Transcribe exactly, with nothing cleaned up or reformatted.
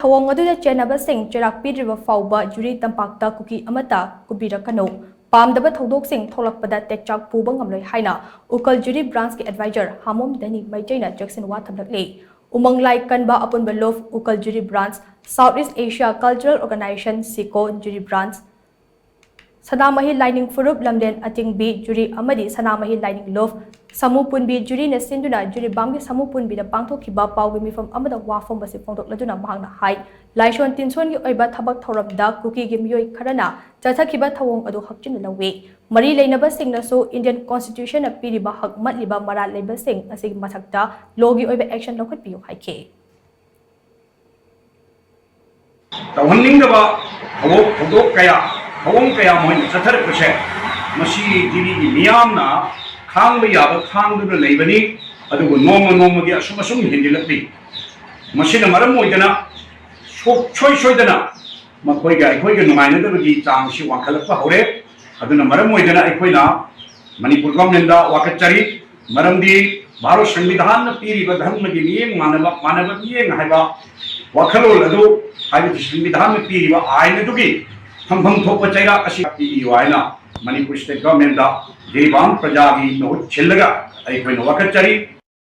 ꯊꯧꯑꯣꯡ ꯑꯗꯨꯗ ꯆꯦꯟꯅꯕꯁꯤꯡ ꯆꯩꯔꯥꯛ ꯄꯤꯗ꯭ꯔꯤꯕ ꯐꯥꯎꯕ ꯖꯨꯔꯤ ꯇꯝꯄꯥꯛꯇ ꯀꯨꯀꯤ ꯑꯃꯠꯇ ꯀꯨꯝꯕꯤꯔꯛꯀꯅꯨ꯫ ꯄꯥꯝꯗꯕ ꯊꯧꯗꯣꯛꯁꯤꯡ ꯊꯣꯛꯂꯛꯄꯗ ꯇꯦꯛꯆꯥꯛ ꯄꯨꯕ ꯉꯝꯂꯣꯏ ꯍꯥꯏꯅ ꯎꯀꯜ ꯖꯨꯔꯤ ꯕ꯭ꯔꯥꯟꯁꯀꯤ ꯑꯦꯗꯚꯥꯏꯖꯔ ꯍꯥꯃꯣꯝ ꯗꯦꯅꯤ ꯃꯩꯇꯩꯅ ꯆꯦꯛꯁꯤꯟ ꯋꯥ ꯊꯝꯂꯛꯂꯤ꯫ ꯎꯃꯪ ꯂꯥꯏ ꯀꯟꯕ ꯑꯄꯨꯟꯕ ꯂꯨꯞ, ꯎꯀꯜ ꯖꯨꯔꯤ branch, South East Asia cultural organisation, ꯁꯤꯀꯣ ꯖꯨꯔꯤ ꯕ꯭ꯔꯥꯟꯁ, ꯁꯅꯥꯃꯍꯤ ꯂꯥꯏꯅꯤꯡ ꯐꯨꯔꯨꯞ ꯂꯝꯂꯦꯟ ꯑꯇꯤꯡꯕꯤ ꯖꯨꯔꯤ ꯑꯃꯗꯤ ꯁꯅꯥꯃꯍꯤ ꯂꯥꯏꯅꯤꯡ ꯂꯨꯞ ꯁꯃꯨ ꯄꯨꯟꯕꯤ ꯖꯨꯔꯤꯅ ꯁꯤꯟꯗꯨꯅ ꯖꯨꯔꯤ ꯕꯥꯝꯒꯤ ꯁꯃꯨ ꯄꯨꯟꯕꯤꯗ ꯄꯥꯡꯊꯣꯛꯈꯤꯕ ꯄꯥꯎꯒꯤ ꯃꯤꯐꯝ ꯑꯃꯗ ꯋꯥꯐꯝ ꯑꯁꯤ ꯐꯣꯡꯗꯣꯛꯂꯗꯨꯅ ꯃꯍꯥꯛꯅ ꯍꯥꯏ, ꯂꯥꯏꯁꯣꯟ ꯇꯤꯟꯁꯣꯟꯒꯤ ꯑꯣꯏꯕ ꯊꯕꯛ ꯊꯧꯔꯝꯗ ꯀꯨꯀꯤꯒꯤ ꯃꯤꯑꯣꯏ ꯈꯔꯅ ꯆꯠꯊꯈꯤꯕ ꯊꯧꯑꯣꯡ ꯑꯗꯨ ꯍꯛꯆꯤꯟꯅ ꯂꯧꯏ꯫ ꯃꯔꯤ ꯂꯩꯅꯕꯁꯤꯡꯅꯁꯨ ꯏꯟꯗꯤꯌꯟ ꯀꯣꯟꯁꯇꯤꯇ꯭ꯌꯨꯁꯟꯅ ꯄꯤꯔꯤꯕ ꯍꯛ ꯃꯠꯂꯤꯕ ꯃꯔꯥꯜ ꯂꯩꯕꯁꯤꯡ ꯑꯁꯤꯒꯤ ꯃꯊꯛꯇ ꯂꯣꯒꯤ ꯑꯣꯏꯕ ꯑꯦꯛꯁꯟ ꯂꯧꯈꯠꯄꯤꯌꯨ ꯍꯥꯏꯈꯤ꯫ ꯇꯧꯍꯟꯅꯤꯡꯗꯕ ꯊꯧꯗꯣꯛ ꯊꯧꯗꯣꯛ ꯀꯌꯥ, ꯊꯧꯑꯣꯡ ꯀꯌꯥ ꯃꯈꯣꯏꯅ ꯆꯠꯊꯔꯛꯄꯁꯦ, ꯃꯁꯤ ꯖꯤꯔꯤꯒꯤ ꯃꯤꯌꯥꯝꯅ ꯈꯥꯡꯕ ꯌꯥꯕ ꯈꯥꯡꯗꯨꯅ ꯂꯩꯕꯅꯤ꯫ ꯑꯗꯨꯕꯨ ꯅꯣꯡꯃ ꯅꯣꯡꯃꯒꯤ ꯑꯁꯨꯝ ꯑꯁꯨꯝ ꯍꯦꯟꯖꯤꯜꯂꯛꯂꯤ꯫ ꯃꯁꯤꯅ ꯃꯔꯝ ꯑꯣꯏꯗꯅ ꯁꯣꯏ ꯁꯣꯏꯗꯅ ꯃꯈꯣꯏꯒ ꯑꯩꯈꯣꯏꯒ ꯅꯨꯡꯉꯥꯏꯅꯗꯕꯒꯤ ꯆꯥꯡꯁꯤ ꯋꯥꯡꯈꯠꯂꯛꯄ ꯍꯧꯔꯦ꯫ ꯑꯗꯨꯅ ꯃꯔꯝ ꯑꯣꯏꯗꯅ ꯑꯩꯈꯣꯏꯅ ꯃꯅꯤꯄꯨꯔ ꯒꯣꯔꯃꯦꯟꯗ ꯋꯥꯀꯠꯆꯔꯤ꯫ ꯃꯔꯝꯗꯤ ꯚꯥꯔꯠ ꯁꯪꯕꯤꯙꯥꯟꯅ ꯄꯤꯔꯤꯕ ꯙꯔꯃꯒꯤ ꯃꯤꯠꯌꯦꯡ ꯃꯥꯟꯅꯕ, ꯃꯥꯟꯅꯕ ꯃꯤꯠꯌꯦꯡ ꯍꯥꯏꯕ ꯋꯥꯈꯜꯂꯣꯟ ꯑꯗꯨ, ꯍꯥꯏꯕꯗꯤ ꯁꯪꯕꯤꯙꯥꯟꯅ ꯄꯤꯔꯤꯕ ꯑꯥꯏꯟ ꯑꯗꯨꯒꯤ ꯐꯪꯐꯝ ꯊꯣꯛꯄ ꯆꯩꯔꯥꯛ ꯑꯁꯤ ꯄꯤꯕꯤꯌꯨ ꯍꯥꯏꯅ ꯃꯅꯤꯄꯨꯔ ꯁ꯭ꯇꯦꯠ ꯒꯣꯔꯃꯦꯟꯗ ꯖꯤꯔꯤꯕꯥꯝ ꯄ꯭ꯔꯖꯥꯒꯤ ꯃꯍꯨꯠ ꯁꯤꯜꯂꯒ ꯑꯩꯈꯣꯏꯅ ꯋꯥꯀꯠꯆꯔꯤ꯫